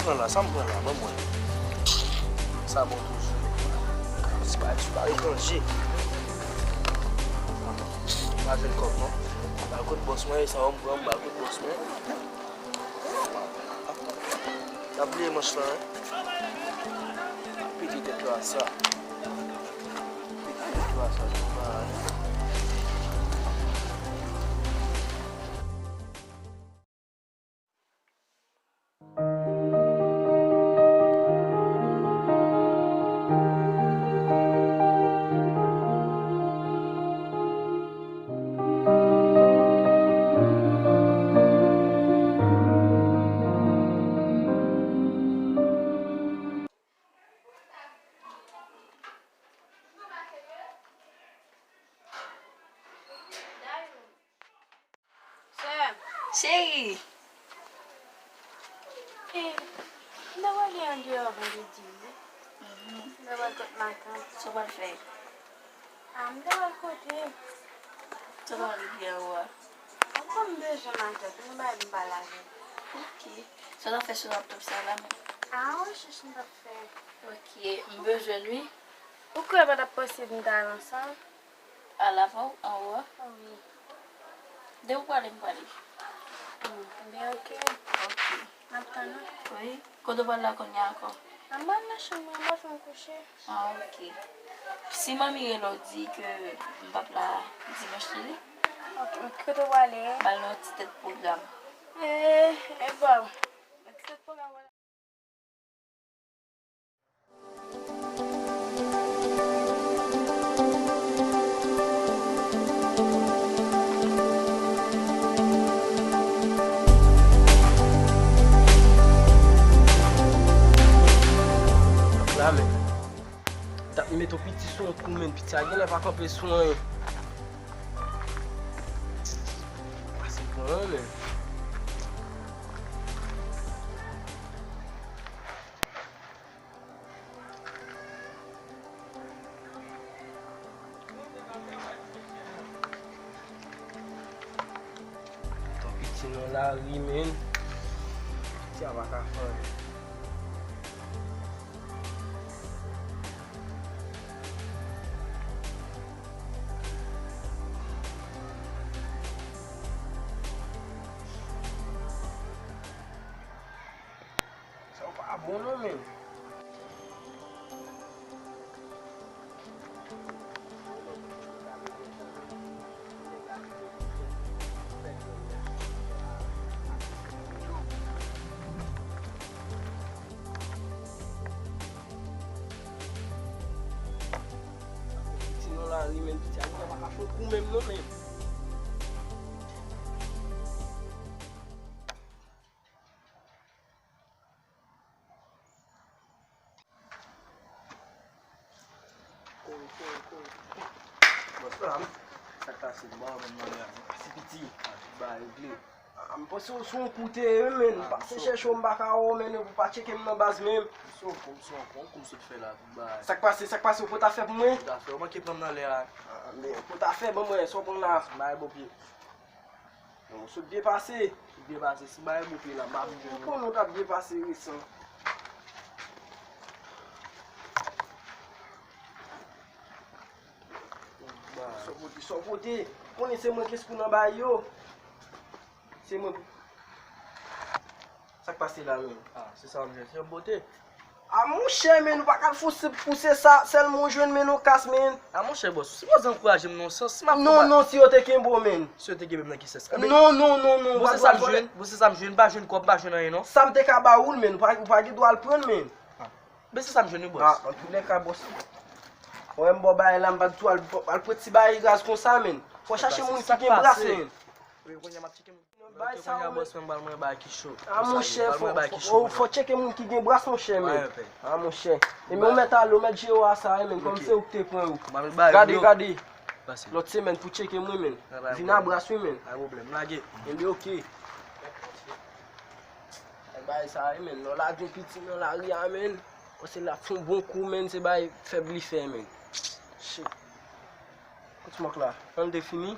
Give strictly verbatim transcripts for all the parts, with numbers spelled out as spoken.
Pran la, sa m pran la, ban mwen. Sa bon toujou. Ti bagay sou pa etranje. Pa jwenn kòb non. Ba l kot bòs mwen, e sa yo m pran, m ba l kot bòs mwen. N ap bliye manch lan, wi. Pete tèt yo a sa. Pete tèt yo a sa, se pa. Sè. Cheri. E, m ta prale andeyò vandredi, wi. Mhm. M ta pral kot matant. Sa w pral fè? A, m ta pral kote. Sa w pral fè ou a? Ankò m bezwen matant, m gen bagay pou m pale avè l. Ok. Sa w t ap fè sou laptop sa la menm? A, yon rechèch m t ap fè. Ok, m bezwen l wi. Ou kwè pa t ap posib m ta al ansanm? Al avè w anwo a? Wi. Depi w prale, m prale. Hmm, ben ok. Ok. M ap tann ou. Wi. Kote w pral la kounye a ankò? A, m pral nan chanm mwen, m pral fè m kouche. Ah, ok. Si manmi rele w, di ke m p ap la dimanch li. Ok, kote w prale? M al nan yon ti tèt pwogram. E, e bò. Yon ti tèt pwogram. La, men. T ap met yon piti sou yon kou, men piti a genlè pa kanpe sou anyen. Pase pran, men. Ton piti nan lari, men. Piti a pa ka fè anyen. Sa yo pa bon non, men. Piti nan lari, men piti a gentan pa ka fè yon kou menm non, men. Bòs la, sa k pase? M pa wè menm nan lè a. Pase piti. Ah, tout bagay regle. Ah, m panse w se yon koute, wi, men. Ah, pase chèche w, m pa ka wè w, men, ou pa tcheke m nan baz menm. M se yon kou, m se yon kou, yon kou m sot fè la, tout bagay. Sa k pase, sa k pase, ou pot afè pou mwen? Pot afè, ou manke pran m nan lè a. Ah, men, pot afè, ban mwen, sa w pran la. M bay bon pye. Non, sot byen pase. Sot byen pase. Si bagay bon pye la, m pa vin jwenn ou. Ou konnen w t ap byen pase resan. Sa w pote, sa w pote. Konnen se mwen ki eskou nan bagay yo. Se mwen. Sa k pase la menm? Ah, se sa m jwenn. Se yon bote. A monchè, men, ou pa ka fouse, pouse sa, sèlman w jwenn men yon kas, men. A monchè, bòs, ou sipoze ankouraje m nan yon sans, si m ap Non, konbat. Non, si yo te kenbe w, men. Si yo te kenbe m nan ki sans? Enben, Non, non, non, non, ou bon, pa se sa m dwa jwenn, bon, se sa m jwenn, m pa jwenn kòb, m pa jwenn anyen, non. Sa m te ka ba ou l, men, ou pa, ou pa gen dwa al pran l, men. Ah. Men se sa m jwenn, wi, bòs. Ah, antoulèka, bòs. Ou wè m ba w bagay la, m pa ditou al, al pran ti bagay raz konsa, men. Fò chache moun ki gen bras, men. Wi, kounye a m ap tcheke moun. Bay sa kounye a, bòs, mwen bal mwen bay ki cho. A monchè, fò, fò, fò tcheke moun ki gen bras, monchè, men. A monchè. E men ou mèt ale, ou mèt jere w a sa, men, kòm se ou ki te pran yo. Gade, gade. Lòt semèn pou tcheke mwen, men. Vin a bras, wi, men. Pa pwoblèm, lage. Enben, oke. Bay sa, wi, men. Lò lage yon piti nan lari a, men. Ou se la fon bon kou, men, se bay fèb li fè, men. Shit. Kout mòk la. Ann te fini.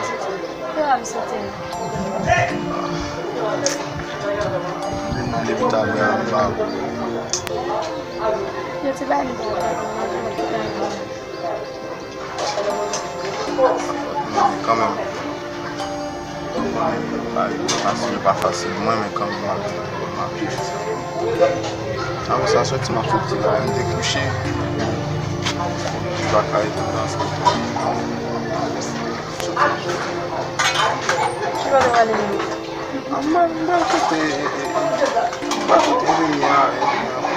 Kote w ap soti? Vin nan lepital la, m ba ou. Yo te bay m pou mwen, mwen te nan lepital la. Kanmenm. Bagay yo pa fasil, yo pa fasil. Mwen menm kanmenm m ap, m ap viv sa. Apre sa, soti m ap soti la, m te kouche. M pa ka rete nan sa. Ki kote w ale menm? Ah, m pa, m pa kote, e, e, e, m pa kote Remy a, e, m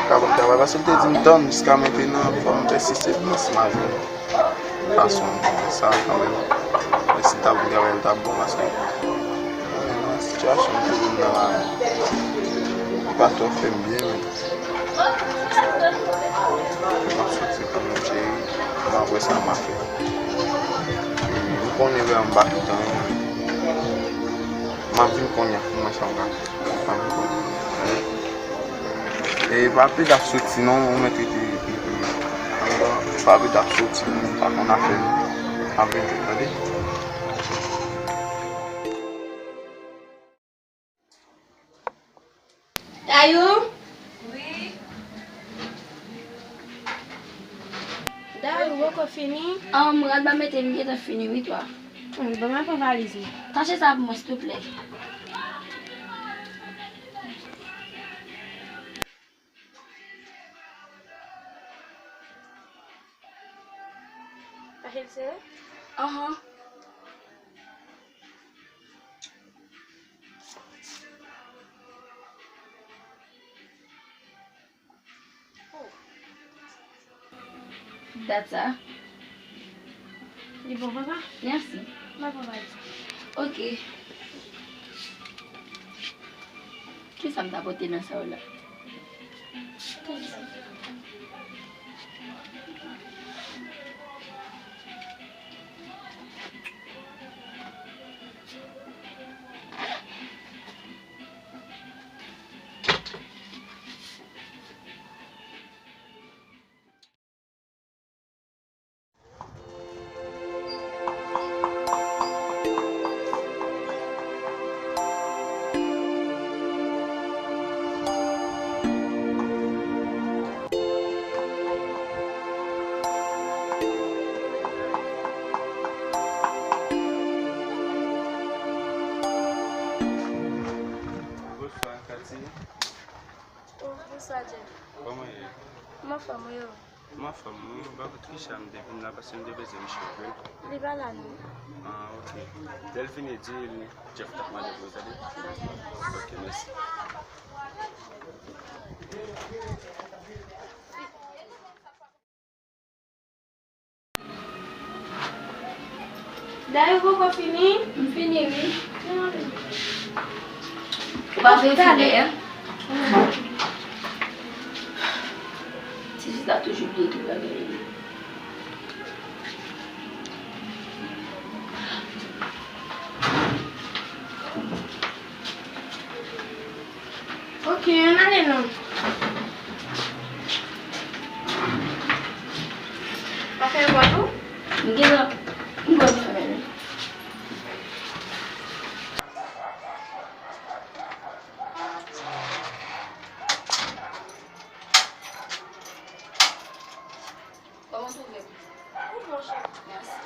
pa kote travay, paske l te di m tann jiska mentenan, fò m pèsiste pou mwen si m a jwenn fason m fè sa kanmenm. Men si l ta vin travay, l t ap bon, paske nan sitiyasyon m te vin nan la, li pa twò fè m byen, men m ap soti kanmenm, cheri. M ap wè sa m a fè. E, m konnen vrèman m pa tout anyen. M ap vin kounye a pou m wè sa m ka fè. M ap vin kounye a. E pa pede ap soti non, ou mèt rete, rete, rete. Pa pede ap soti, m pa konn afè nou. M ap vin jwenn, tande? Dayou? Wi. Dayou, ou poko fini? An, m rad pa mete, m gentan fini, wi, twa. Wi, ban m pran valiz mwen. Tache sa pou mwen, silvouplè. Fasil sere? Anhan. Dat sa. Li bon, papa? Mèsi. Mwen pran valiz. Ok. Kisa m ta pote nan sa yo la? Bonswa, Katie. Oh, bonswa, Jeff. Kòman w ye? M anfòm, wi, ou? M anfòm, wi. M pa konn kisa m te vin la, paske m te bezwen misye vre. Li pa la, non. Ah, ok. Lè l vini, di l Jeff t ap mande pou ou, tande? Ok, mèsi. Dayou poko fini? M fini, wi. Ou pa vle file, en? Ti fi sa toujou bliye tout bagay li. Ok, ann ale non. Pa fè vòt ou? M gentan, m konn fè men. Kòman w twouve m? Ou bon, cheri. Mèsi.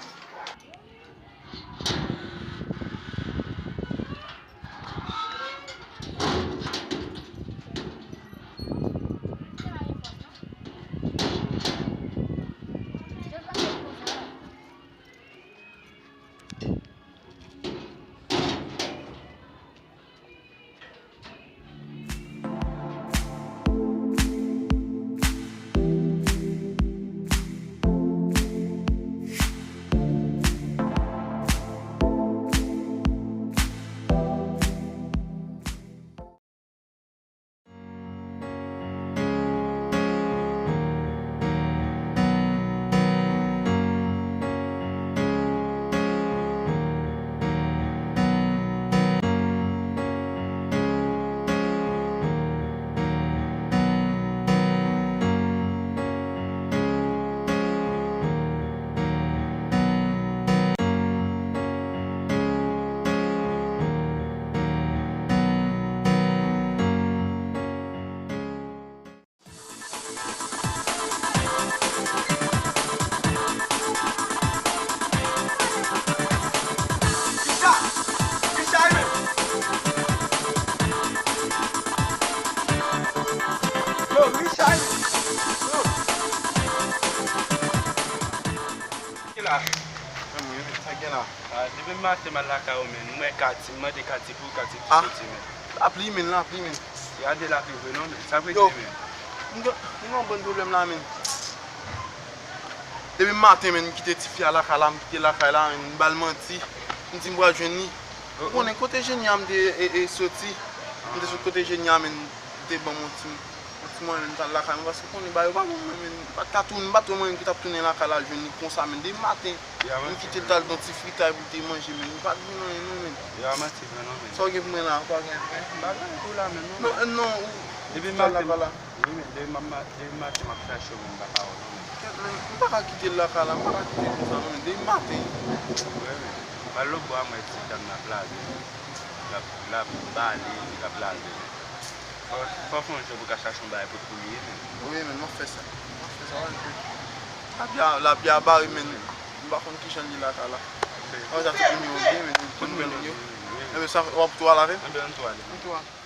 Menm maten m al lakay ou, men, m wè Kati, m mande Kati pou Kati ki soti, men. Lapli, men, lapli, men. Gade lapli vre non, men. Sa vre di, men. M gen, m gen yon bann pwoblèm la, men. Depi maten, men, m kite tifi a lakay la, m kite lakay la, men, m ba l manti. M di m pral jwenn li. Ou konnen kote Jenya m te, e, e, soti? M te sot kote Jenya, men, m te ban m yon ti, yon ti mwayen, men, m t al lakay mwen, paske ou konnen bagay yo pa bon, men, men, m pa t ka tounen, m pa t wè mwayen ki t ap tounen lakay la, al jwenn li konsa, men, depi maten, m kite l t al nan ti fritay pou l te manje, men, li pa t vin anyen, non, men. Yo a manti vre, non, men. Sa w gen pou mwen la, ou pa gen anyen pou mwen? M pa gen anyen pou w la, men, non. Non, non, ou, depi maten, wi, men, depi maten m ap chache w, men, m pa ka wè w, non, men. Kèt, men, m pa ka kite l lakay la, m pa ka kite l konsa, non, men, depi maten. Wi, men. M al lòtbò a, m wè ti dam nan ap lave, l ap, l ap bale, l ap lave. Fò, fò w fè yon jan pou w ka chache yon bagay pou, pou li, men. Wi, men, m ap fè sa. M ap fè sa, w a jwe. Lapli a, lapli a bare, men. M pa konn kijan l ye lakay la. Mwen ja fè nimewo byen, men, pou nimewo yo. Enben, sa, w ap tou al avè m? Enben, ann tou ale. Ann tou ale.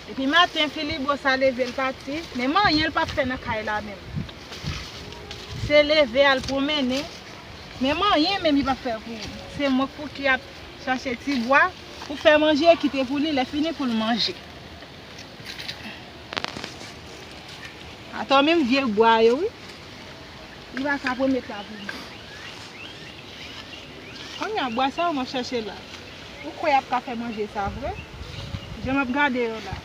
Depi maten, Filibo sa leve, l pati, menm anyen l p ap fè nan kay la menm. Se leve, al pwomennen, menm anyen menm li p ap fè pou ou. Se mwen k pou ki ap chache ti bwa pou fè manje, kite pou li, lè fini pou l manje. Atò menm vye bwa yo, wi. Li pa ka pwomèt la pou mwen. Kounye a, bwa sa yo m ap chèche la. Ou kwè y ap ka fè manje sa vre? Jan m ap gade yo la.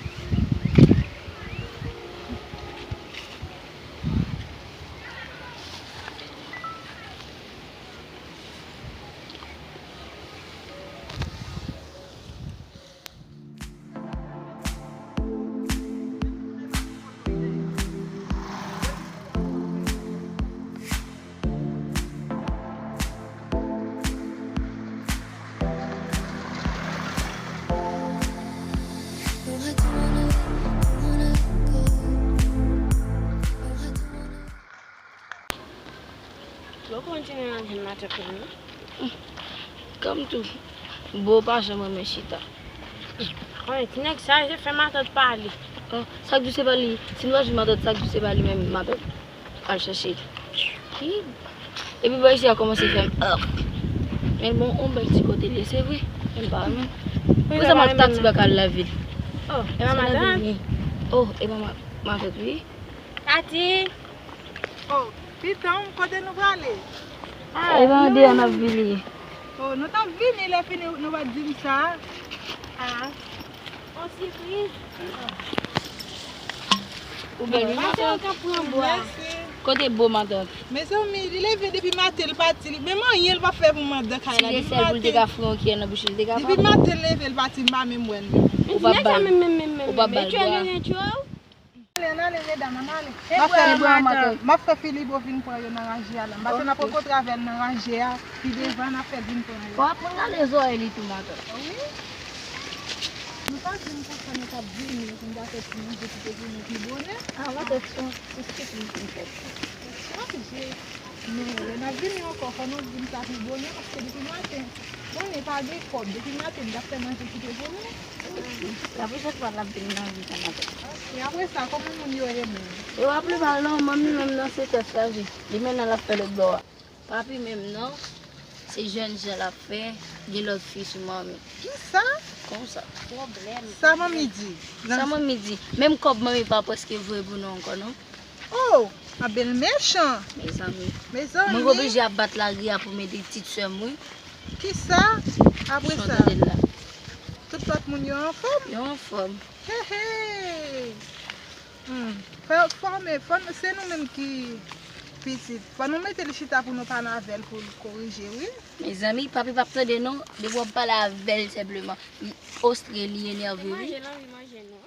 Bon, kontinye nan jenn matant la, non? Kòm tou, bo pa janm renmen chita. Kòm ti nèg sa, se fè matant pale. Oh, sa k di se pa li, si nou pa jwenn matant, sa k di se pa li menm, matant al chèche. Hi. Epi bò isi a kòmanse fè m, ah. Men bon, on bèl ti kote l ye, se vre. Men m pa renmen. Pou sa m ap taktik bak al lavil. Oh, e pa matant? Oh, e pa ma-, matant, wi. Tati! Oh, pitanm, kote nou prale? Ah, e pa andeyò n ap vini. Oh, nou t ap vini, lè fini nou pa t di m sa. Ah. On sipriz. Ou bèl wi, matant. Matant ka pran bwa. Mèsi. Kote bo matant? Mezanmi, li leve depi maten, li pati, li menm anyen li p ap fè pou matant kay la. Si se sèl pou l te ka foure yon kiyè nan bouch li, li te ka pran. Depi maten, li leve, li pati, m pa menm wè l menm. Ou p ap ba l, ou p ap ba l bwa. Ann ale, ann ale, medam, ann ale. M ap fè, m ap fè Filibo vin pran yo nan ranje a la. M panse n ap rankontre avè l nan ranje a. Pi devan, n ap fè l vin pran yo. Fò w aprann gade zòrèy li tou, matant. Wi. Nou pa di m konsa nou t ap vini, epi n ta fè ti manje ki te vini pi bonè. Ah, matant, se yon, se yon sipri m fin fè. Chanje. Men, lè n ap vini ankò, fò nou vin sa pi bonè, paske depi maten, Konnen pa gen kòb, depi maten m t ap fè manje kite pou nou. La pou chak fwa l ap vin nan vi sa maten. E apre sa, kòman moun yo ye menm? Yo pa pli mal non, manmi menm nan se tèt chaje. Li mennen l ap fè lòt bò a. Papi menm non, se jèn jan l ap fè, gen lòt fi sou manmi. Kisa? Konsa. Sa manmi di? Sa manmi di? Menm kòb manmi pa prèske voye pou nou ankò non. Oh, a bèl mechan. Mezanmi. Mezanmi. Mwen oblije ap bat lari a pou m ede ti sè m wi. Kisa? Apre Son sa, tande l la. Tout lòt moun yo anfòm? Yo anfòm. Hey, hey. Hmm. Fò, fò, men, fò, se nou menm ki pitit. Fò nou mete l chita pou nou pale avè l pou l korije, wi. Mezanmi, papi p ap tande non. Depi w ap pale avè l senpleman, li ostre, li enève wi. Manje l anvi manje non.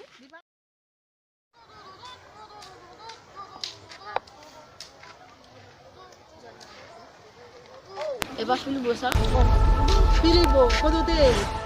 E pa Filibo sa? Filibo, kote w te ye?